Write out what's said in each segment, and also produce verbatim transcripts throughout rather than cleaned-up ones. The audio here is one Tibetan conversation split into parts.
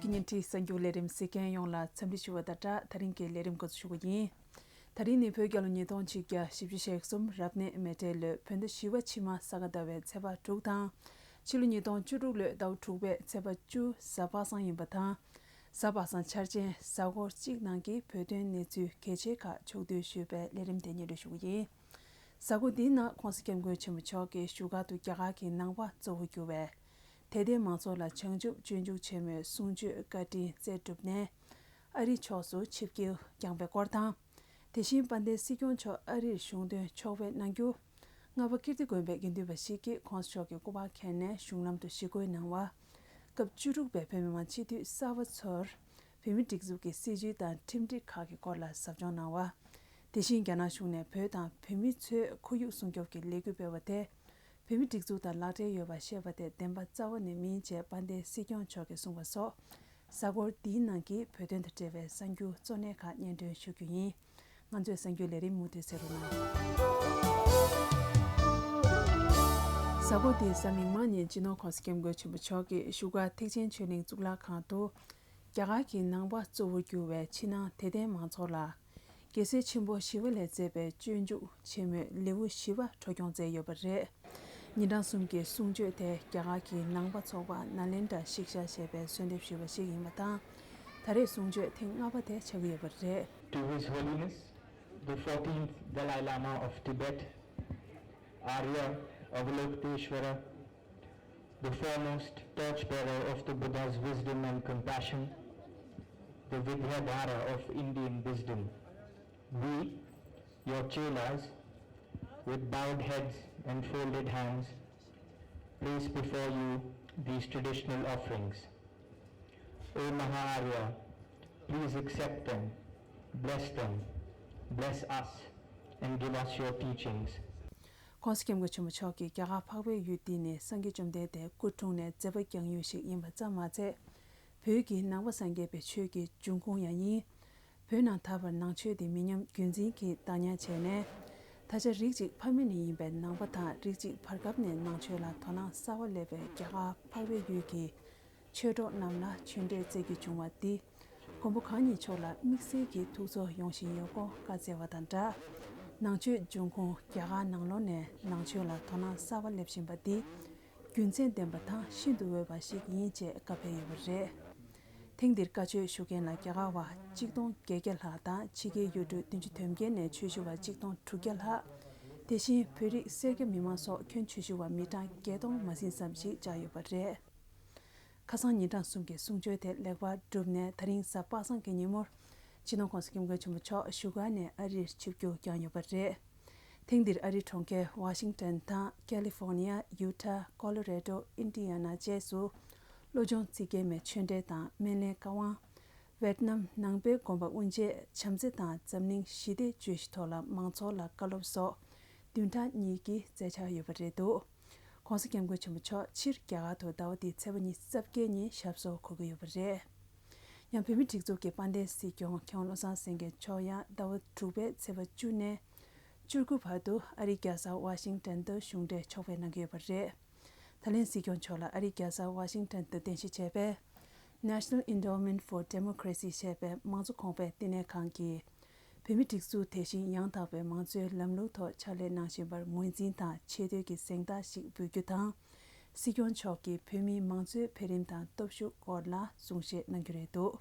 ཀྱི་བརྙན་འཕྲིན་གསར་འགྱུར་ལས་རིམ་གཟིགས་མཁན་ཡོངས་ལ་འཚམས་འདྲི་ཞུ་བ་དང་སྦྲགས། ད་རིང་གི་ལས་རིམ་འགོ་འཛུགས་ཞུ་གི་ཡིན། ད་རིང་ནི་བོད་རྒྱལ་ལོ་ཉིས་སྟོང་ཆིག་བརྒྱ་བཞི་བཅུ་ཞེ་གསུམ་རབ་གནས་མེ་སྤྲེལ་ལོའི་བོད་ཟླ་བཞི་པ་ཕྱི་མ་ས་ག་ཟླ་བའི་ཚེས་པ་དྲུག་དང་། ཕྱི་ལོ་ཉིས་སྟོང་བཅུ་དྲུག་ལོའི་ཟླ་བ་དྲུག་པའི་ཚེས་པ་བཅུ་གཟའ་པ་སངས་ཡིན་པ་དང་། གཟའ་པ་སངས་འཆར་ཅན་གཟའ་འཁོར་གཅིག་ནང་གི་བོད་དོན་གནས་ཚུལ་གལ་ཆེ་ཁག་ཕྱོགས་བསྡུས་ཞུས་པའི་ལས་རིམ་དེ་སྙན་སྒྲོན་ཞུ་གི་ཡིན། གཟའ་འཁོར་འདིའི་ནང་༸གོང་ས་༸སྐྱབས་མགོན་ཆེན་པོ་མཆོག་གིས་བཞུགས་སྒར་དུ་རྒྱ་གར་གྱི་ནང་པ་གཙོ་བོར་གྱུར་བའི་དད་ལྡན་མང་ཚོགས་ལ་བྱང་ཆུབ་སྤྱོད་འཇུག་ཆེན་མོའི་གསུང་ཆོས་བཀའ་དྲིན་སྩལ་གྲུབ་ནས་ཨ་རིའི་ཕྱོགས་སུ་ཆིབས་བསྒྱུར་བསྐྱངས་པའི་སྐོར་དང་། དེ་བཞིན་དཔལ་ལྡན་སྲིད་སྐྱོང་མཆོག་ཨ་རིར་གཞུང་དོན་ཕྱོགས་ཕེབས་གནང་རྒྱུ། རྔ་པ་ཀིརྟི་དགོན་པའི་དགེ་འདུན་པ་ཞིག་གིས་༸གོང་ས་མཆོག་གི་སྐུ་པར་འཁྱེར་ནས་གཞུང་ལམ་དུ་ཞི་རྒོལ་གནང་བ། སྐབས་བཅུ་དྲུག་པའི་བོད་མི་མང་སྤྱི་འཐུས་གསར་པ་ཚོར་བོད་མིའི་སྒྲིག་འཛུགས་ཀྱི་སྲིད་བྱུས་དང་ཁྲིམས་སྒྲིག་ཁག་གི་སྐོར་ལ་ཟབ་སྦྱོང་གནང་བ། དེ་བཞིན་རྒྱ་ནག་གཞུང་ནས་བོད་དང་བོད་མི་ཚོས་ཁོར་ཡུག་སྲུང་སྐྱོབ་ཀྱི་ལས་འགུལ་སྤེལ་བ་དེ་བོད་མིའི་སྒྲིག་འཛུགས་དང་ལག་འབྲེལ་ཡོད་པ་བཤད་པ་དེ་བདེན་པ་རྩ་བ་ནས་མིན་ཅེས་དཔལ་ལྡན་སྲིད་སྐྱོང་མཆོག་གིས་གསུངས་པ་སོགས། གཟའ་འཁོར་འདིའི་ནང་གི་བོད་དོན་དང་འབྲེལ་བའི་གསར་འགྱུར་གཙོ་གནད་ཁག་སྙན་སྒྲོན་ཞུ་རྒྱུ་ཡིན། ང་ཚོའི་གསར་འགྱུར་ལས་རིམ་མུ་མཐུད་གསན་རོགས་གནང་། གཟའ་འཁོར་འདིའི་གཟའ་མིག་དམར་ཉིན་སྤྱི་ནོར་༸གོང་ས་༸སྐྱབས་མགོན་ཆེན་པོ་མཆོག་གིས་བཞུགས་སྒར་ཐེག་ཆེན་ཆོས་གླིང་གཙུག་ལག་ཁང་དུ། རྒྱ་གར་གྱི་ནང་པ་གཙོ་བོར་གྱུར་བའི་ཕྱི་ནང་དད་ལྡན་མང་ཚོགས་ལ། རྒྱལ་སྲས་ཆེན་པོ་ཞི་བ་ལྷས་མཛད་པའི་སྤྱོད་འཇུག་ཆེན་མོའི་ལེའུ་བཞི་པ་འཕྲོ་སྐྱོང་མཛད་ཡོད་པ་རེད། ཉིན་གྲངས་གསུམ་གྱི་གསུང་ཆོས་དེ་རྒྱ་གར་གྱི་ནང་པ་ཚོགས་པ་ནཱ་ལེནྡྲ་ཤིག་ཤ་ཞེས་པས་གསོལ་འདེབས་ཞུས་པ་ཞིག་ཡིན་པ་དང་། ད་རེས་གསུང་ཆོས་ཐེངས་ལྔ་པ་དེ་ཆགས་ཀྱི་ཡོད་པ་རེད། To His Holiness, the fourteenth Dalai Lama of Tibet, Arya Avalokiteshvara, the foremost torchbearer of the Buddha's wisdom and compassion, the Vidyadhara of Indian wisdom. We, your chelas, with bowed heads and folded hands, place before you these traditional offerings. O Maha Arya, please accept them, bless them, bless us, and give us your teachings. ༸གོང་ས་༸སྐྱབས་མགོན་ཆེན་པོ་མཆོག་གིས་རྒྱ་གར་འཕགས་པའི་ཡུལ་འདི་ནི་སངས་རྒྱས་བཅོམ་ལྡན་འདས་སྐུ་འཁྲུངས་ནས་མཛད་པ་བསྐྱངས་ཡུལ་ཞིག་ཡིན་པ་ཙམ་མ་ཚད། བོད་ཀྱི་ནང་པ་སངས་རྒྱས་པའི་ཆོས་ཀྱི་འབྱུང་ཁུངས་ཡང་ཡིན། བོད་ནང་ད་བར་ནང་ཆོས་འདི་མི་ཉམས་རྒྱུན་འཛིན་གྱིས་བདག་ཉར་བྱས་ནས། ད་ཆ་རིགས་གཅིག་ཕ་མེས་ནས་ཡིན་པའི་ནང་པ་དང་རིགས་གཅིག་བར་སྐབས་ནས་ནང་ཆོས་ལ་དོ་སྣང་གསར་བ་སླེབས་པའི་རྒྱ་གར་འཕགས་པའི་ཡུལ་གྱི་ཆོས་གྲོགས་རྣམས་ལ་ཆོས་འབྲེལ་སྩལ་རྒྱུ་བྱུང་བ་འདིས། མགོན་པོ་གང་ཉིད་མཆོག་ལ་དམིགས་བསལ་གྱི་ཐུགས་ཚོར་ཡོང་བཞིན་ཡོད་སྐོར་བཀའ་སྩལ་བ་དང་སྦྲགས། ནང་ཆོས་འབྱུང་ཁུངས་རྒྱ་གར་ནང་ལོགས་ནས་ནང་ཆོས་ལ་དོ་སྣང་གསར་བ་སླེབས་བཞིན་པ་འདི་རྒྱུ་མཚན་ལྡན་པ་དང་ཤིན་ཏུ་འོས་པ་ཞིག་ཡིན་ཅེས་བཀའ་ཕེབས་ཡོད་པ་རེད། ཐེངས་འདིར་བཀའ་ཆོས་ཞུ་མཁན་ལ་རྒྱ་གར་བ་གཅིག་སྟོང་བརྒྱད་བརྒྱ་ལྷག་དང་ཕྱི་རྒྱལ་ཡུལ་གྲུ་བདུན་ཅུ་དོན་བརྒྱད་ནས་ཆོས་ཞུ་བ་གཅིག་སྟོང་དྲུག་བརྒྱ་ལྷག་དེ་བཞིན་བོད་རིགས་སེར་སྐྱ་མི་མང་སོགས་ཁྱོན་ཆོས་ཞུ་བ་མི་གྲངས་བརྒྱད་སྟོང་མ་ཟིན་ཙམ་ཞིག་བཅར་ཡོད་པ་རེད། ཁ་སང་ཉིན་གྲངས་གསུམ་གྱི་གསུང་ཆོས་དེ་ལེགས་པར་གྲུབ་ནས་ད་རིང་གཟའ་པ་སངས་ཀྱི་ཉིན་མོར་སྤྱི་ནོར་༸གོང་ས་༸སྐྱབས་མགོན་ཆེན་པོ་མཆོག་བཞུགས་སྒར་ནས་ཨ་རིར་ཆིབས་བསྒྱུར་བསྐྱངས་ཡོད་པ་རེད། ཐེངས་འདིར་ཨ་རིའི་གྲོང་ཁྱེར་ཝ་ཤིང་ཏོན་དང་ཀ་ལི་ཧྥོར་ནི་ཡ། ཡུ་ཊ། ཀོ་ལོ་རེ་ཌོ། ཨིན་ཌི་ཡ་ན་བཅས་སུ་བློ་སྦྱོང་རྩིས་རྒྱན་མའི་ཆོས་འབྲེལ་དང་སྨན་བླའི་བཀའ་དབང་། ཝེད་ནམ་ནང་པའི་དགོན་པ་དབུ་འབྱེད། བྱམས་བརྩེ་དང་འཛམ་གླིང་ཞི་བདེ་བརྗོད་གཞི་ཐོག་ལ་མང་ཚོགས་ལ་བཀའ་སློབ་སོགས་བདུན་ཕྲག་གཉིས་ཀྱི་མཛད་འཆར་ཡོད་པ་རེད་འདུག ༸གོང་ས་༸སྐྱབས་མགོན་ཆེན་པོ་མཆོག་ཕྱིར་རྒྱ་གར་དུ་ཟླ་བ་འདིའི་ཚེས་པ་ཉི་ཤུ་རྩ་བརྒྱད་ཉིན་ཞབས་སོར་འཁོད་ཀྱི་ཡོད་པ་རེད། ཡང་བོད་མིའི་སྒྲིག་འཛུགས་ཀྱི་དཔལ་ལྡན་སྲིད་སྐྱོང་མཁས་དབང་བློ་བཟང་སེང་གེ་མཆོག་ཡང་ཟླ་བ་དྲུག་པའི་ཚེས་པ་བཅུ་ནས་བཅུ་དགུ་བར་དུ་ཨ་རིའི་རྒྱལ་ས་ཝ་ཤིང་ཏོན་དུ་གཞུང་འབྲེལ་ཕྱོགས་ཕེབས་གནང་གི་ཡོད་པ་རེད། ད་ལན་སྲིད་སྐྱོང་མཆོག་ལ་ཨ་རིའི་རྒྱལ་ས་ཝ་ཤིང་ཏོན་དུ་རྟེན་གཞི་བྱས་པའི་National Endowment for Democracy ཞེས་པའི་མང་གཙོ་གོང་འཕེལ་བསྟི་གནས་ཁང་གིས། བོད་མིའི་སྒྲིག་འཛུགས་དེ་བཞིན་ཡང་དག་པའི་མང་གཙོའི་ལམ་ལུགས་ཐོག་ཕྱག་ལས་གནང་བཞིན་པར་ངོས་འཛིན་དང་ཆེ་བསྟོད་ཀྱི་གཟེངས་རྟགས་ཤིག་འབུལ་རྒྱུ་དང་། སྲིད་སྐྱོང་མཆོག་གིས་བོད་མིའི་མང་གཙོའི་འཕེལ་རིམ་དང་སྟོབས་ཤུགས་སྐོར་ལ་གསུང་བཤད་གནང་རྒྱུ་རེད་འདུག་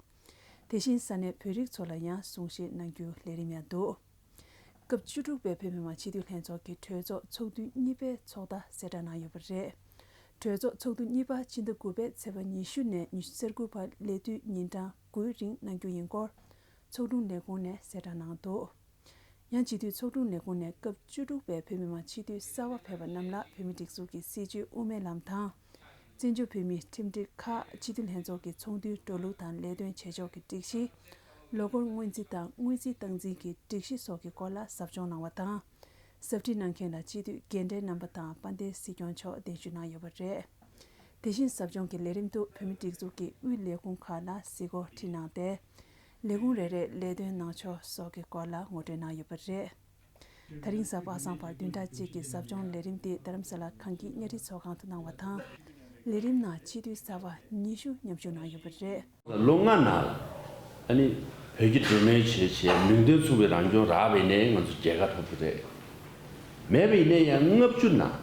དེ་བཞིན་ས་གནས་བོད་རིགས་ཚོ་ལ་ཡང་གསུང་བཤད་གནང་རྒྱུའི་ལས་རིམ་ཡང་འདུག་སྐབས་བཅུ་དྲུག་པའི་བོད་མི་མང་སྤྱི་འཐུས་ལྷན་ཚོགས་ཀྱི་གྲོས་ཚོགས་ཚོགས་དུས་གཉིས་པའི་ཚོགས་བརྡ་གསལ་བསྒྲགས་གནང་ཡོད་པ་རེད། གྲོས་ཚོགས་ཚོགས་དུས་གཉིས་པ་སྤྱི་ཟླ་དགུ་པའི་ཚེས་པ་ཉི་ཤུ་ནས་ཉི་ཤུ་རྩ་དགུ་བར་ལས་དུས་ཉིན་གྲངས་དགུའི་རིང་གནང་རྒྱུ་ཡིན་སྐོར། ཚོགས་དྲུང་ལས་ཁུངས་ནས་གསལ་བསྒྲགས་གནང་འདུག་ཡང་སྤྱི་འཐུས་ཚོགས་དྲུང་ལས་ཁུངས་ནས་སྐབས་བཅུ་དྲུག་པའི་བོད་མི་མང་སྤྱི་འཐུས་གསར་པ་ཕེབས་པ་རྣམས་ལ་བོད་མིའི་སྒྲིག་འཛུགས་ཀྱི་སྲིད་བྱུས་དབུ་མའི་ལམ་དང་། བཙན་བྱོལ་བོད་མིའི་ཁྲིམས་སྒྲིག་ཁག་སྤྱི་འཐུས་ལྷན་ཚོགས་ཀྱི་ཚོགས་འདུའི་འགྲོ་ལུགས་དང་ལས་དོན་བྱེད་ཕྱོགས་ཀྱི་སྒྲིག་གཞི། ལོ་འཁོར་སྔོན་རྩིས་དང་དངུལ་རྩིས་སྟངས་འཛིན་གྱི་སྒྲིག་གཞི་སོགས་ཀྱི་སྐོར་ལ་ཟབ་སྦྱོང་གནང་བ་དང་། ཟབ་ཁྲིད་གནང་མཁན་ལ་སྤྱི་འཐུས་རྒན་གྲས་རྣམ་པ་དང་དཔལ་ལྡན་སྲིད་སྐྱོང་མཆོག་གདན་ཞུ་གནང་ཡོད་པ་རེད། དེ་བཞིན་ཟབ་སྦྱོང་གི་ལས་རིམ་དུ་བོད་མིའི་སྒྲིག་འཛུགས་ཀྱི་དབུས་ལས་ཁུངས་ཁག་ལ་གཟིགས་སྐོར་ཁྲིད་གནང་སྟེ། ལས་ཁུངས་རེ་རེའི་ལས་དོན་གནང་ཕྱོགས་སོགས་ཀྱི་སྐོར་ལ་ངོ་སྤྲོད་གནང་ཡོད་པ་རེད། ད་རིང་གཟའ་པ་སངས་བར་བདུན་ཕྲག་གཅིག་གི་ཟབ་སྦྱོང་ལས་རིམ་དེ་རྡ་རམ་ས་ལ་གངས་སྐྱིད་གཉའ་ཁྲི་ཚོགས་ཁང་དུ་གནང་བ་དང་། ལས་རིམ་ནང་སྤྱི་འཐུས་གསར་པ་ཉི་ཤུ་མཉམ་ཞུགས་གནང་ཡོད་པ་རེད། ལོ་ལྔ་ནང་ཨ་ནི་བོད་ཀྱི་གྲོས་མོལ་བྱས་བྱས་མིང་དོན་མཚུངས་པའི་རང་སྐྱོང་རག་པ་ཡིན་ནའི་ང་ཚོ་རྒྱལ་ཁ་ཐོབ་ཀྱི་རེད། མེད་པ་ཡིན་ནའི་ཡང་ལྔ་བཅུ་ནང་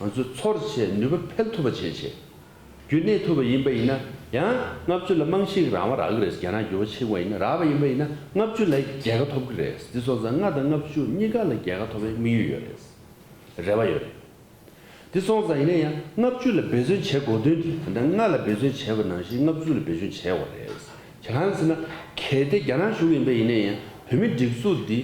ང་ཚོ་ཚོར་བྱས་ནུས་པ་འཕེལ་ཐུབ་པ་བྱས་བྱས། རྒྱུན་གནས་ཐུབ་པ་ཡིན་པ་ཡིན་ན་ཡང་ལྔ་བཅུ་ལ་རྨང་གཞི་གི་རང་དབང་རག་གི་རེད། རྒྱ་ནག་འགྱུར་བ་ཕྱིན་པ་ཡིན་ན་རག་པ་ཡིན་པ་ཡིན་ན་ལྔ་བཅུ་ལ་རྒྱལ་ཁ་ཐོབ་ཀྱི་རེད། འདི་སོང་ཙང་ལྔ་དང་ལྔ་བཅུ་གཉིས་ཀ་ལ་རྒྱལ་ཁ་ཐོབ་པའི་དམིགས་ཡུལ་ཡོད་རེད། རེ་བ་ཡོད་རེད། འདི་སོང་ཙང་ཡིན་ན་ཡང་ལྔ་བཅུ་ལ་འབད་བརྩོན་བྱེད་དགོས་དོན་དེ་ད་ལྟ་ལྔ་ལ་འབད་བརྩོན་བྱས་པ་ནང་བཞིན་ལྔ་བཅུ་ལ་འབད་བརྩོན་བྱས་པ་རེད། བྱས་གང་ཟེར་ན་གལ་ཏེ་རྒྱ་ནག་གཞུང་ཡིན་པ་ཡིན་ན་ཡང་བོད་མི་སྒྲིག་འཛུགས་འདི་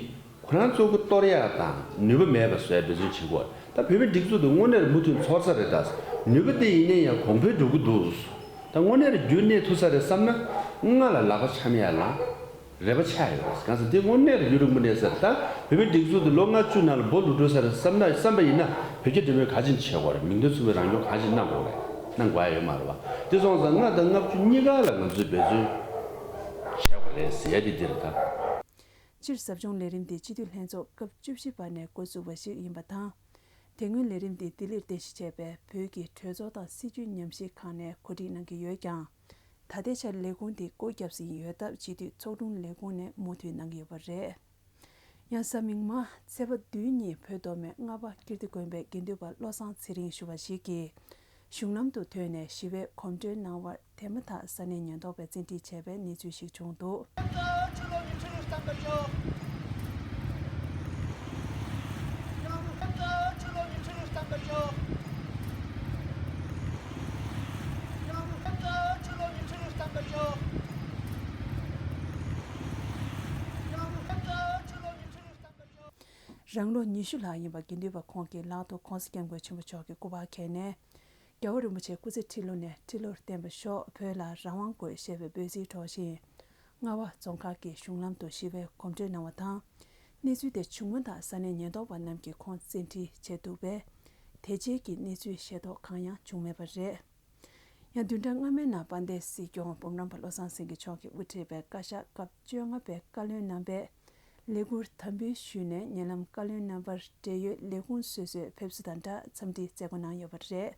ཁོ་རང་ཚོ་གི་གཏོར་ཡག་དང་ནུས་པ་མེད་པ་བཟོ་ཡ་འབད་བརྩོན་བྱེད་དགོས། ད་བོད་མི་སྒྲིག་འཛུགས་འདི་དངོས་གནས་མུ་མཐུད་ཚོར་ས་རེད། ད་ནུས་པ་དེ་ཡིན་ན་ཡང་གོང་འཕེལ་འགྲོ་གི་འདུག་ད་དངོས་གནས་རྒྱུན་གནས་ཐུབ་ས་རེད་བསམ་ན་ལྔ་ལ་ལག་པ་འཆང་ཡ་ལ་རེ་བ་ཆགས་ཡོད་རེད། གང་ཟེར་དེ་དངོས་གནས་ལ་ཡུན་རིང་པོ་གནས་ས་རེད། ད་བོད་མི་སྒྲིག་འཛུགས་འདི་ལོ་ལྔ་བཅུ་ནང་ལ་འབོ་ལུག་འགྲོ་ས་རེད་བསམ་ན་བསམ་པ་ཡིན་ན་བོད་རྒྱ་འབྲེལ་མོལ་ག་ཅིན་བྱེད་དགོས་རེད། མིང་དོན་མཚུངས་པའི་རང་སྐྱོང་ག་ཅིན་གནང་དགོས་རེད། གནང་དགོས་ཡ་ཡོད་མ་རེད་བ། དེ་སོང་ཙང་ལྔ་དང་ལྔ་བཅུ་གཉིས་ཀ་ལ་ང་ཚོས་འབད་བརྩོན་བྱེད་དགོས་རེད་ཟེར་ཡ་དེ་འདི་རེད་ད། སྤྱིར་ཟབ་སྦྱོང་ལས་རིམ་དེ་སྤྱི་འཐུས་ལྷན་ཚོགས་སྐབས་བཅུ་བཞི་པ་ནས་འགོ་བཙུགས་པ་ཞིག་ཡིན་པ་དང་། དེ་སྔོན་ལས་རིམ་དེ་ལྡི་ལིར་རྟེན་གཞི་བྱས་པའི་བོད་ཀྱི་གྲོས་ཚོགས་དང་སྲིད་བྱུས་ཉམས་ཞིབ་ཁང་ནས་གོ་སྒྲིག་གནང་གི་ཡོད་ཀྱང་། ད་ལྟའི་ཆར་ལས་ཁུངས་དེ་སྒོ་བརྒྱབ་ཟིན་ཡོད་སྟབས་སྤྱི་འཐུས་ཚོགས་དྲུང་ལས་ཁུངས་ནས་མུ་མཐུད་གནང་གི་ཡོད་པ་རེད། ཡང་གཟའ་མིག་དམར་ཚེས་པ་བདུན་ཉིན་བོད་མདོ་སྨད་རྔ་པ་ཀིརྟི་དགོན་པའི་དགེ་འདུན་པ་བློ་བཟང་ཚེ་རིང་ཞུ་བ་ཞིག་གིས་གཞུང་ལམ་དུ་ཐོན་ནས་ཞི་བའི་གོམ་བགྲོད་གནང་བར་དེ་མ་ཐག་ས་གནས་ཉེན་རྟོག་པས་བཙན་ཁྲིད་བྱས་པའི་གནས་ཚུལ་ཞིག་བྱུང་འདུག་རང་ལོ་ཉི་ཤུ་ལྷག་ཡིན་པ་དགེ་འདུན་པ་ཁོང་གིས་ལག་ཏུ་༸གོང་ས་༸སྐྱབས་མགོན་ཆེན་པོ་མཆོག་གི་སྐུ་པར་འཁྱེར་ནས། རྒྱལ་བ་རིན་པོ་ཆེའི་སྐུ་ཚེ་ཁྲི་ལོ་ནས་ཁྲི་ལོར་བརྟན་པར་ཤོག་བོད་ལ་རང་དབང་དགོས་ཞེས་པའི་འབོད་ཚིག་སྒྲོག་བཞིན། རྔ་བ་རྫོང་མཁར་གྱི་གཞུང་ལམ་དུ་ཞི་བའི་གོམ་བགྲོད་གནང་བ་དང་། གནས་ཚུལ་དེ་བྱུང་མ་ཐག་ས་གནས་ཉེན་རྟོག་པ་རྣམས་ཀྱིས་ཁོང་བཙན་ཁྲིད་བྱས་འདུག་པས། དེ་རྗེས་ཀྱི་གནས་ཚུལ་ཤེས་རྟོགས་གང་ཡང་བྱུང་མེད་པ་རེད། ཡང་བདུན་ཕྲག་སྔ་མའི་ནང་དཔལ་ལྡན་སྲིད་སྐྱོང་འབུམ་རམས་པ་བློ་བཟང་སེང་གེ་མཆོག་གིས་དབུ་ཁྲིད་པའི་བཀའ་ཤག་སྐབས་བཅོ་ལྔ་པའི་བཀའ་བློན་རྣམ་པས་ལས་འཁུར་དམ་འབུལ་ཞུས་ནས་ཉེ་ལམ་བཀའ་བློན་རྣམ་པར་བགྲེས་ཡོད་ལས་ཁུངས་སོ་སོའི་ཕེབས་བསུ་དང་སྦྲགས་འཚམས་འདྲིའི་མཛད་སྒོ་གནང་ཡོད་པ་རེད།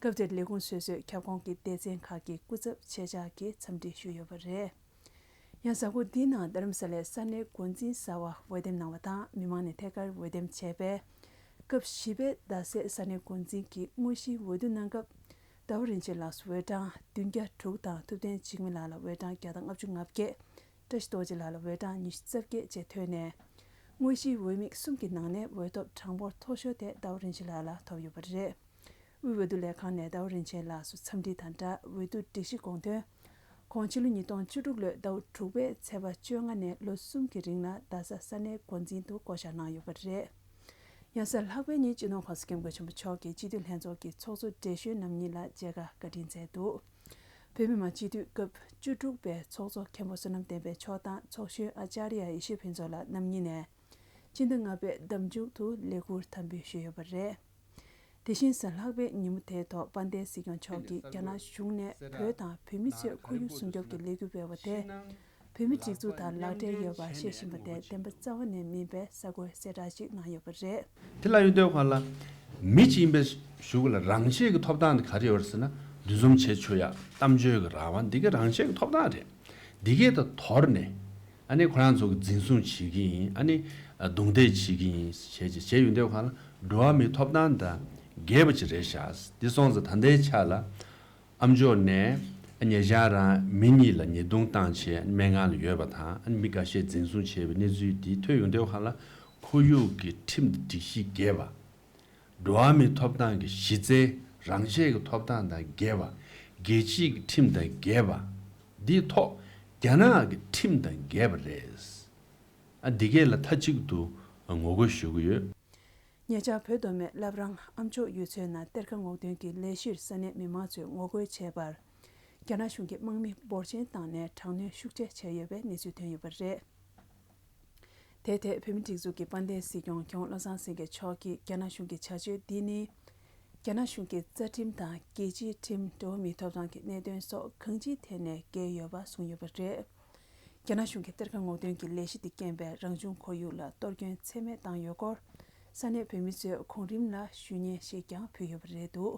སྐབས་དེར་ལས་ཁུངས་སོ་སོའི་ཁྱབ་ཁོངས་ཀྱི་སྡེ་ཚན་ཁག་གི་སྐུ་ཚབ་ཆེད་བཅར་གྱིས་འཚམས་འདྲི་ཞུས་ཡོད་པ་རེད། ཡང་གཟའ་འཁོར་འདིའི་ནང་རྡ་རམ་ས་ལའི་ས་གནས་འགོ་འཛིན་གསར་བ་འོས་འདེམས་གནང་བ་དང་མི་མང་ནས་ཐད་ཀར་འོས་འདེམས་བྱས་པས། སྐབས་བཞི་པའི་ཟླ་སྲིད་ས་གནས་འགོ་འཛིན་གྱི་དངོས་གཞིའི་འོས་བསྡུ་གནང་སྐབས། ཟླ་བ་རིན་ཆེན་ལགས་སུ་འོས་གྲངས་བདུན་བརྒྱ་དྲུག་དང་ཐུབ་བསྟན་འཇིགས་མེད་ལགས་ལ་འོས་གྲངས་བརྒྱ་དང་ལྔ་བཅུ་ང་བརྒྱད། བཀྲ་ཤིས་རྡོ་རྗེ་ལགས་ལ་འོས་གྲངས་ཉི་ཤུ་རྩ་བརྒྱད་བཅས་ཐོན་ནས། དངོས་གཞིའི་འོས་མི་གསུམ་གྱི་ནང་ནས་འོས་ཐོབ་གྲངས་འབོར་མཐོ་ཤོས་དེ་ཟླ་བ་རིན་ཆེན་ལགས་ལ་ཐོབ་ཡོད་པ་རེད། དབུས་འོས་བསྡུ་ལས་ཁང་ནས་ཟླ་བ་རིན་ཆེན་ལགས་སུ་འཚམས་འདྲི་དང་སྦྲགས་འོས་བསྡུ་སྒྲིག་གཞི་དགོངས་དོན། ཁོང་ཕྱི་ལོ་ཉིས་སྟོང་བཅུ་དྲུག་ལོའི་ཟླ་བ་དྲུག་པའི་ཚེས་པ་བཅོ་ལྔ་ནས་ལོ་གསུམ་གྱི་རིང་ལ་རྡ་ས་ས་གནས་འགོ་འཛིན་དུ་བསྐོ་བཞག་གནང་ཡོད་པ་རེད། ཡང་གཟའ་ལྷག་པའི་ཉིན་སྤྱི་ནོར་༸གོང་ས་༸སྐྱབས་མགོན་ཆེན་པོ་མཆོག་གིས་སྤྱི་འཐུས་ལྷན་ཚོགས་ཀྱི་ཚོགས་གཙོ་བགྲེས་གཞོན་རྣམ་གཉིས་ལ་མཇལ་ཁ་བཀའ་དྲིན་སྩལ་འདུག་བོད་མི་མང་སྤྱི་འཐུས་སྐབས་བཅུ་དྲུག་པའི་ཚོགས་གཙོ་མཁན་པོ་བསོད་ནམས་བསྟན་འཕེལ་མཆོག་དང་ཚོགས་གཞོན་ཨ་ཙརྱ་ཡེ་ཤེས་ཕུན་ཚོགས་ལགས་རྣམ་གཉིས་ནས། སྤྱི་ཟླ་ལྔ་པའི་ཟླ་མཇུག་ཏུ་ལས་འཁུར་དམ་འབུལ་ཞུས་ཡོད་པ་རེད། དེ་བཞིན་གཟའ་ལྷག་པའི་ཉིན་མོ་དེའི་ཐོག་དཔལ་ལྡན་སྲིད་སྐྱོང་མཆོག་གིས་རྒྱ་ནག་གཞུང་ནས་བོད་དང་བོད་མི་ཚོས་ཁོར་ཡུག་སྲུང་སྐྱོབ་ཀྱི་ལས་འགུལ་སྤེལ་བ་དེ། བོད་མི་སྒྲིག་འཛུགས་དང་ལག་འབྲེལ་ཡོད་པ་ཤེས་བཞིན་པ་དེ་བདེན་པ་རྩ་བ་ནས་མིན་པའི་གསར་འགོད་གསལ་བསྒྲགས་ཤིག་གནང་ཡོད་པ་རེད། དེ་ལ་ཡོད་དོ་ག་ལ། མི་གཅིག་ཡིན་པའི་གཞུག་ལ་རང་ཆས་ཀྱི་ཐོབ་ཐང་དེ་ག་རེ་ཡོད་རེད་ཟེར་ན། འདུ་འཛོམས་བྱེད་ཆོག་ཡ། གཏམ་བརྗོད་ཀྱི་རང་དབང་འདི་ག་རང་ཆས་ཀྱི་ཐོབ་ཐང་རེད། འདི་གས་ད་དོར་ནས། ཨ་ནི་ཁོ་རང་ཚོ་གི་འཛིན་བཟུང་བྱེད་ཀྱི་ཡིན། ཨ་ནི་རྡུང་རྡེག་བྱེད་ཀྱི་ཡིན་བྱས་བྱས་བྱས་ཡོད་དོ་ག་ལ། འགྲོ་བ་མིའི་ཐོབ་ཐང་དང་འགལ་བ་ཅིག་རེད་ཤག་འདི་སོང་ཙང་ད་ལྟའི་ཆ་ལ། ཨ་མཆོག་ནས་ཉེ་ཆར་རང་མི་གཉིས་ལ་ཉེས་རྡུང་བཏང་བྱས་སྨན་ཁང་ལ་ཡོད་པ་དང་། ཨ་ནི་མི་འགའ་ཤས་འཛིན་བཟུང་བྱས་པའི་གནས་ཚུལ་འདི་ཐོས་ཡོང་དུས་ཁ་ལ་ཁོར་ཡུག་གི་ཁྲིམས་དང་སྒྲིག་གཞི་འགལ་བ། འགྲོ་བ་མིའི་ཐོབ་ཐང་གི་གཞི་རྩའི་རང་ཆས་ཀྱི་ཐོབ་ཐང་དང་འགལ་བ། རྒྱལ་སྤྱིའི་ཁྲིམས་དང་འགལ་བ། འདིའི་ཐོག་རྒྱ་ནག་གི་ཁྲིམས་དང་འགལ་བ་རེད། ཨ་འདི་གས་ལ་མཐའ་གཅིག་ཏུ་ངོ་རྒོལ་ཞུ་གི་ཡོད། ཉེ་ཆར་བོད་མདོ་སྨད་བླ་བྲང་ཨ་མཆོག་ཡུལ་ཚོའི་ནང་གཏེར་ཁ་སྔོག་འདོན་གྱི་ལས་གཞིར་ས་གནས་མི་མང་ཚོས་ངོ་རྒོལ་བྱས་པར། རྒྱ་ནག་གཞུང་གིས་དམག་མི་འབོར་ཆེན་བཏང་ནས་དྲག་གནོན་ཤུགས་ཆེ་བྱས་ཡོད་པའི་གནས་ཚུལ་ཐོན་ཡོད་པ་རེད། དེའི་ཐད་བོད་མིའི་སྒྲིག་འཛུགས་ཀྱི་དཔལ་ལྡན་སྲིད་སྐྱོང་མཁས་དབང་བློ་བཟང་སེང་གེ་མཆོག་གིས་རྒྱ་ནག་གཞུང་གི་བྱ་སྤྱོད་འདི་ནི། རྒྱ་ནག་གཞུང་གི་རྩ་ཁྲིམས་དང་རྒྱལ་སྤྱིའི་ཁྲིམས། འགྲོ་བ་མིའི་ཐོབ་ཐང་གི་གནད་དོན་སོགས་གང་ཅིའི་ཐད་ནས་འགལ་ཡོད་པ་གསུངས་ཡོད་པ་རེད། རྒྱ་ནག་གཞུང་གི་གཏེར་ཁ་སྔོག་འདོན་གྱི་ལས་གཞི་དེ་རྐྱེན་པས་རང་བྱུང་ཁོར་ཡུག་ལ་གཏོར་སྐྱོན་ཚད་མེད་བཏང་ཡོད་སྐོར་ས་གནས་བོད་མི་ཚོས་གོང་རིམ་ལ་ཞུ་སྙན་ཞིག་ཀྱང་ཕུལ་ཡོད་པ་རེད་འདུག་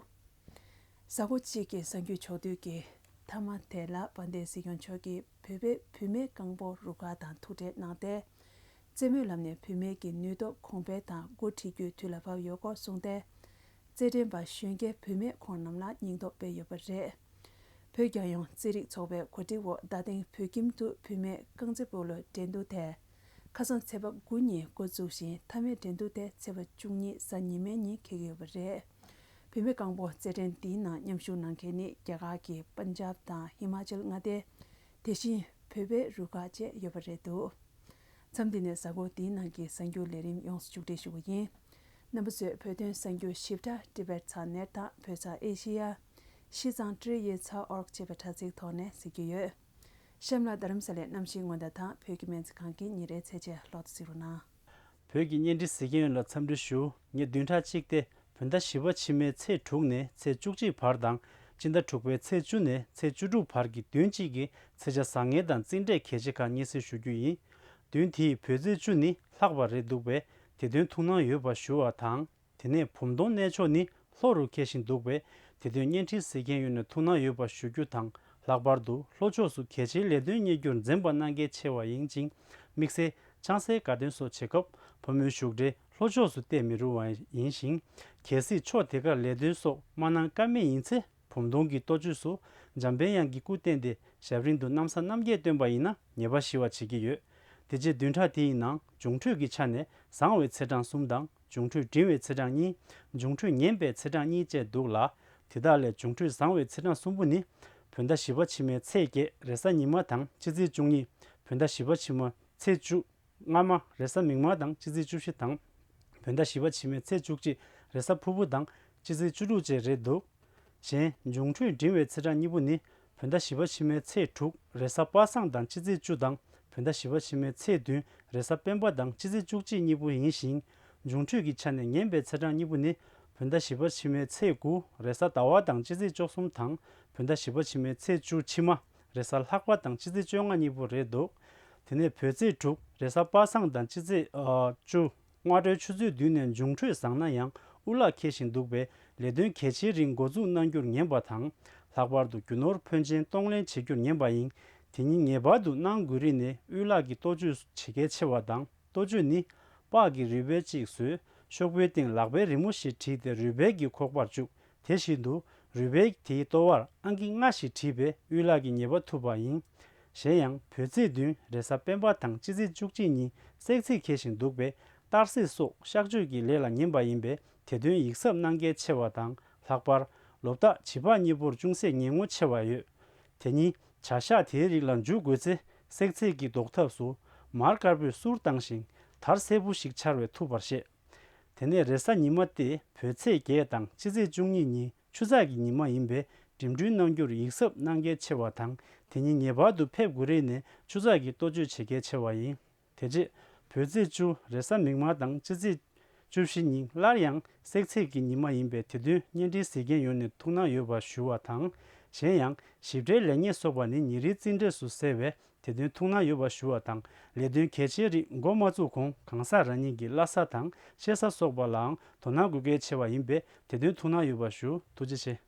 གཟའ་འཁོར་གཅིག་གི་གསར་འགྱུར་ཕྱོགས་བསྡུས་ཀྱི་མཐའ་མ་དེ་ལ་དཔལ་ལྡན་སྲིད་སྐྱོང་མཆོག་གིས་བོད་པའི་བུད་མེད་རྐང་སྤོལ་རུ་ཁག་དང་ཐུག་འཕྲད་གནང་སྟེ། རྩེད་མོའི་ལམ་ནས་བུད་མེད་ཀྱི་ནུས་སྟོབས་གོང་འཕེལ་དང་འགོ་ཁྲིད་རྒྱུའི་དུས་ལ་བབ་ཡོད་སྐོར་གསུངས་ཏེ། རྩེད་འགྲན་པ་གཞོན་སྐྱེས་བུད་མེད་ཁོང་རྣམས་ལ་སྙིང་སྟོབས་སྤེལ་ཡོད་པ་རེད། བོད་རྒྱལ་ཡོངས་རྩེད་རིགས་ཚོགས་པའི་གོ་སྒྲིག་འོག་རྡ་སྟེང་བོད་ཁྱིམ་དུ་བུད་མེད་རྐང་རྩེད་སྤོ་ལོའི་འགྲན་བསྡུར་དེ། ཁ་སང་ཚེས་པ་དགུ་ཉིན་འགོ་བཙུགས་ཤིང་མཐའ་མའི་འགྲན་བསྡུར་དེ་ཚེས་པ་བཅུ་གཉིས་གཟའ་ཉི་མའི་ཉིན་འཁེལ་གྱི་ཡོད་པ་རེད། བུད་མེད་རྐང་སྤོལ་རྩེད་འགྲན་འདིའི་ནང་མཉམ་ཞུགས་གནང་མཁན་ནི་རྒྱ་གར་གྱི་པན་ཇབ་དང་ཧི་མ་ཅལ་མངའ་སྡེ། དེ་བཞིན་བོད་པའི་རུ་ཁག་བཅས་ཡོད་པ་རེད་འདུག་མཚམས་འདི་ནས་གཟའ་འཁོར་འདིའི་ནང་གི་གསར་འགྱུར་ལས་རིམ་ཡོངས་སུ་མཇུག་སྒྲིལ་ཞུ་བ་ཡིན། རྣམ་པ་ཚོས་བོད་དོན་གསར་འགྱུར་ཞིབ་ཕྲ་ཏི་བེཊ་ཚགས་ནེཊ་དང་བོད་ཚགས་ཨེ་ཤེ་ཡ། ཤི་ཙང་ཀྲི་ཡེ་ཚ་ཨོར་ཅེས་པའི་དྲ་ཚིགས་ཐོག་ནས་གཟིགས་རྒྱུ་ཡོད། གཤམ་ལ་རྡ་རམ་ས་ལའི་གནམ་གཤིས་སྔོན་བརྡ་དང་བོད་ཀྱི་སྨན་རྩིས་ཁང་གི་ཉིན་རེའི་ཚེས་ཆའི་ལོ་ཐོ་གཟིགས་རོགས་གནང་། བོད་ཀྱི་བརྙན་འཕྲིན་གཟིགས་མཁན་ཡོངས་ལ་འཚམས་འདྲི་ཞུ། ངས་བདུན་ཕྲག་གཅིག་སྟེ། བོད་ཟླ་བཞི་པ་ཕྱི་མའི་ཚེས་དྲུག་ནས་ཚེས་བཅུ་གཅིག་བར་དང་། སྤྱི་ཟླ་དྲུག་པའི་ཚེས་བཅུ་ནས་ཚེས་བཅུ་དྲུག་བར་གྱི་བདུན་གཅིག་གི་ཚེས་ཆ་བཟང་ངན་དང་རྩིས་འབྲས་གལ་ཆེ་ཁག་སྙན་སེང་ཞུ་རྒྱུ་ཡིན། བདུན་དེའི་བོད་ཚེས་བཅུ་ནི་ལྷག་པ་རེད་འདུག་པས། དེ་དོན་ཐུགས་སྣང་ཡོད་པ་ཞུ་བ་དང་། དེ་ནས་བུམ་སྟོང་གནས་མཆོག་ནི་ལྷོ་རུ་འཁེལ་བཞིན་འདུག་པས། དེ་དོན་བརྙན་འཕྲིན་གཟིགས་མཁན་ཡོངས་ནས་ཐུགས་སྣང་ཡོད་པ་ཞུ་རྒྱུ་དང་། ལྷག་པར་དུ་ལྷོ་ཕྱོགས་སུ་གལ་ཆེའི་ལས་དོན་གཉེར་རྒྱུར་འཛེམ་པ་གནང་གལ་ཆེ་བ་ཡིན་ཅིང་། དམིགས་བསལ་ཆང་སའི་དགའ་སྟོན་སོགས་བྱེད་སྐབས་ཕོ་མོའི་བཞུགས་གྲལ་ལྷོ་ཕྱོགས་སུ་གཏད་མི་རུང་བ་ཡིན་ཞིང་། གལ་སྲིད་ཕྱོགས་དེ་གར་ལས་དོན་སོགས་མ་གནང་ཀ་མེད་ཡིན་ཚེ། བུམ་སྟོང་གི་གཏོ་བཅོས་སུ་འཇམ་དཔལ་དབྱངས་ཀྱི་སྐུ་བསྟན་ཏེ་ཞབས་རིམ་དུ་གནམ་ས་སྣ་བརྒྱད་བཏོན་པ་ཡིན་ན་ཉེས་པ་ཞི་བ་བྱེད་ཀྱི་ཡོད། དེ་རྗེས་བདུན་ཕྲག་དེའི་ནང་འབྱུང་འཕྲོད་ཀྱི་ཆ་ནས་བཟང་བའི་ཚེས་གྲངས་གསུམ་དང་། འབྱུང་འཕྲོད་འབྲིང་བའི་ཚེས་གྲངས་གཉིས། འབྱུང་འཕྲོད་ངན་པའི་ཚེས་གྲངས་གཉིས་བཅས་འདུག་ལ། དེ་དག་ལས་འབྱུང་འཕྲོད་བཟང་བའི་ཚེས་གྲངས་གསུམ་པོ་ནི། བོད་ཟླ་བཞི་པ་ཕྱི་མའི་ཚེས་བརྒྱད་རེས་གཟའ་ཉི་མ་དང་སྤྱི་ཚེས་བཅུ་གཉིས། བོད་ཟླ་བཞི་པ་ཕྱི་མ་ཚེས་བཅུ། སྔ་མ་རེས་གཟའ་མིག་དམར་དང་སྤྱི་ཚེས་བཅུ་བཞི་དང་། བོད་ཟླ་བཞི་པ་ཕྱི་མའི་ཚེས་བཅུ་གཅིག་རེས་གཟའ་ཕུར་བུ་དང་སྤྱི་ཚེས་བཅུ་དྲུག་བཅས་རེད་འདུག་གཞན་འབྱུང་འཕྲོད་འབྲིང་བའི་ཚེས་གྲངས་གཉིས་པོ་ནི། བོད་ཟླ་བཞི་པ་ཕྱི་མའི་ཚེས་དྲུག་རེས་གཟའ་པ་སངས་དང་སྤྱི་ཚེས་བཅུ་དང་། བོད་ཟླ་བཞི་པ་ཕྱི་མའི་ཚེས་བདུན་རེས་གཟའ་སྤེན་པ་དང་སྤྱི་ཚེས་བཅུ་གཅིག་གཉིས་པོ་ཡིན་ཞིང་། འབྱུང་འཕྲོད་ཀྱི་ཆ་ནས་ངན་པའི་ཚེས་གྲངས་གཉིས་པོ་ནི། བོད་ཟླ་བཞི་པ་ཕྱི་མའི་ཚེས་དགུ་རེས་གཟའ་ཟླ་བ་དང་སྤྱི་ཚེས་བཅུ་གསུམ་དང་། བོད་ཟླ་བཞི་པ་ཕྱི་མའི་ཚེས་བཅུ་ཕྱི་མ། རེས་གཟའ་ལྷག་པ་དང་སྤྱི་ཚེས་བཅོ་ལྔ་གཉིས་པོ་རེད་འདུག་དེ་ནས་བོད་ཚེས་དྲུག་རེས་གཟའ་པ་སངས་དང་སྤྱི་ཚེས་ཨ་བཅུ། སྔ་དྲོའི་ཆུ་ཚོད་བདུན་ནས་འབྱུང་འཕྲོད་བཟང་ན་ཡང་དབུ་ལ་འཁེལ་བཞིན་འདུག་པས། ལས་དོན་གལ་ཆེའི་རིགས་འགོ་འཛུགས་གནང་རྒྱུར་ངན་པ་དང་། ལྷག་པར་དུ་རྒྱུ་ནོར་ཕོན་ཆེན་གཏོང་ལེན་བྱེད་རྒྱུར་ངན་པ་ཡིན། དེ་ཉིད་ངེས་པར་དུ་གནང་དགོས་རིགས་ནི་དབུ་ལག་གི་གཏོ་བཅོས་བྱེད་གལ་ཆེ་བ་དང་། གཏོ་བཅོས་ནི། པགས་ཀྱི་རུས་སྦལ་གཅིག་བཟོས། ཤོག་བུའི་སྟེང་ལག་པའི་རི་མོ་ཞིག་བྲིས་ཏེ་རུས་སྦལ་གྱི་ཁོག་པར་བཅུག་དེ་བཞིན་དུ། རུས་སྦལ་དེའི་ལྟོ་བར་ཨང་ཀི་ལྔ་ཞིག་བྲིས་པས་དབུ་ལག་གི་ཉེས་པ་ཐུབ་པ་ཡིན། གཞན་ཡང་བོད་ཚེས་བདུན་རེས་གཟའ་སྤེན་པ་དང་སྤྱི་ཚེས་བཅུ་གཅིག་ཉིན་སྲེག་ཚེས་འཁེལ་བཞིན་འདུག་པས། གཏར་སྲེག་སོགས་གཤག་བཅོས་ཀྱི་ལས་ལ་ཉན་པ་ཡིན་པས། དེ་དོན་ཡིག་ཚབ་གནང་གལ་ཆེ་བ་དང་། ལྷག་པར། ལོ་རྟགས་བྱིས་པ་གཉིས་པོར་ཅུང་ཟད་ངན་ངོ་ཆེ་བ་ཡོད། དེ་ཉིད་བྱ་གཤག་དེའི་རིགས་ལ་འཇུག་དགོས་ཚེ། སྲེག་ཚེས་ཀྱི་ཟློག་ཐབས་སུ། མར་དཀར་པོས་གསུར་བཏང་ཞིང་། དར་སེར་པོ་ཞིག་འཕྱར་བས་ཐུབ་པར་བཤད། དེ་ནས་རེས་གཟའ་ཉི་མ་སྟེ་བོད་ཚེས་བརྒྱད་དང་སྤྱི་ཚེས་བཅུ་གཉིས་ཉིན་ཆུ་ཚགས་ཀྱི་ཉི་མ་ཡིན་པས། འགྲིམ་འགྲུལ་གནང་རྒྱུར་ཡིག་ཚབ་གནང་གལ་ཆེ་བ་དང་། དེ་ཉིན་ངེས་པར་དུ་ཕེབས་དགོས་རིགས་ནས་ཆུ་ཚགས་ཀྱི་གཏོ་བཅོས་བྱེད་གལ་ཆེ་བ་ཡིན། དེ་རྗེས་བོད་ཚེས་བཅུ་རེས་གཟའ་མིག་དམར་དང་སྤྱི་ཚེས་བཅུ་བཞི་ཉིན་སླར་ཡང་སྲེག་ཚེས་ཀྱི་ཉི་མ་ཡིན་པས། དེ་དོན་བརྙན་འཕྲིན་གཟིགས་མཁན་ཡོངས་ནས་ཐུགས་སྣང་ཡོད་པ་ཞུ་བ་དང་། གཞན་ཡང་ཞིབ་ཕྲའི་ལེགས་ཉེས་སོགས་པ་ནི་ཉིན་རེའི་རྩིས་འབྲས་སུ་གསལ་བས། དེ་དོན་ཐུགས་སྣང་ཡོད་པ་ཞུ་བ་དང་། ལས་དོན་གལ་ཆེའི་རིགས་འགོ་མ་བཙུགས་གོང་གང་ཟག་རང་ཉིད་ཀྱི་བླ་གཟའ་དང་གཤེད་གཟའ་སོགས་པ་ལའང་དོ་སྣང་དགོས་གལ་ཆེ་བ་ཡིན་པས། དེ་དོན་ཐུགས་སྣང་ཡོད་པ་ཞུ། ཐུགས་རྗེ་ཆེ།